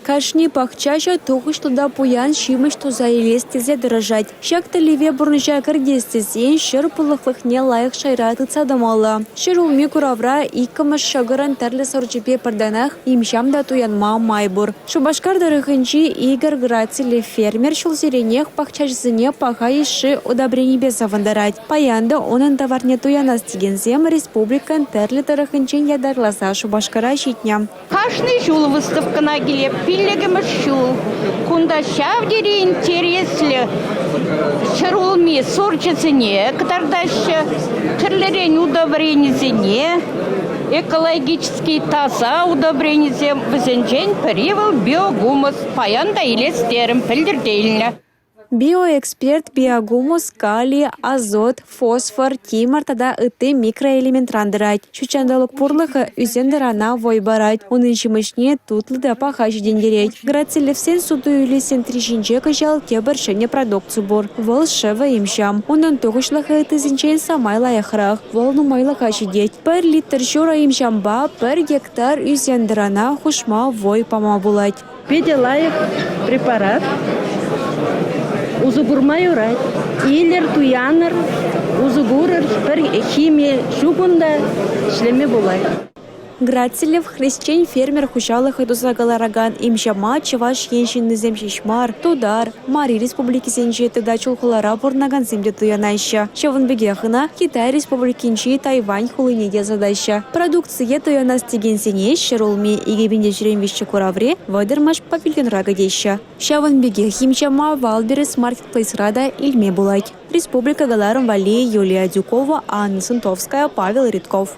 Кашни пахчаҫӑ тухӑҫлӑ та пуян ҫимӗҫ туса илес тесе тӑрӑшать. Ҫак тӗллеве пурнӑҫа кӗртес тесен ҫӗр пулӑхлӑхне лайӑх шайра тытса тӑмалла. «Ҫӗрулми» куравра иккӗмӗш ҫӑкӑрӑн тӗрлӗ сорчӗпе пӗр танах им-ҫам та туянма май пур. Шупашкар тӑрӑхӗнчи Игорь Грациллӗ фермер ҫулсеренех пахчаҫӑсене паха йышши удобренипе савӑнтарать. Паян та унӑн таварне туянас текенсем республикӑн тӗрлӗ тӑрӑхӗнчен ятарласа Шупашкара ҫитнӗ. Кашни ҫул выставкӑна килеп, пиллӗкмӗш ҫул. Кунта ҫав тери интереслӗ ҫӗрулми сорчӗсене кӑтартаҫҫӗ, тӗрлӗрен удобренисене, экологически таса удобренисем. Вӗсенчен пӗри вӑл биогумус. Паян та илес терӗм, пӗлтӗр те илнӗ. Биоэксперт биогумус кали, азот, фосфор, тимӗр тата ытти микроэлементран тӑрать. Ҫут ҫанталӑк пурлӑхӗ ӳсен-тӑрана вӑй парать, унӑн ҫимӗҫне тутлӑ та паха ҫитӗнтерет. Грациллевсен суту-илӳ сентри ҫинче кӑҫал тепӗр ҫӗнӗ продукци пур. Вӑл шӗвӗ им-ҫам. Унӑн тухӑҫлӑхӗ ыттисенчен самай лайӑхрах. Вӑл нумайлӑха ҫитет. Пӗр литр ҫурӑ им-ҫампа пӗр гектар ӳсен-тӑрана хушма вӑй пама пулать. Питӗ лайӑх препарат. Усӑ курма юрать. Илӗр, туянӑр, усӑ курӑр. Пӗр хими ҫук унта, ӗҫлеме пулать. Грациллев хресчен фермер хуҫалӑхӗ туса кӑларакан им-ҫама Чӑваш Ен ҫыннисем ҫеҫ мар, Тутар, Мари республикисенче тата Чулхулара пурӑнакансем те туянаҫҫӗ. Ҫавӑн пекех ӑна Китай Республикинчи Тайвань хулине те ӑсатаҫҫӗ. Продукцие туянас текенсене «Ҫӗрулми 2023» кураври 30-мӗш павильонра кӗтеҫҫӗ. Ҫавӑн пекех им-ҫама «Вайлдберриз» маркетплейсра та илме пулать. Республика кӑларӑм валли Юлия Адюкова, Анна Сантовская, Павел Ритков.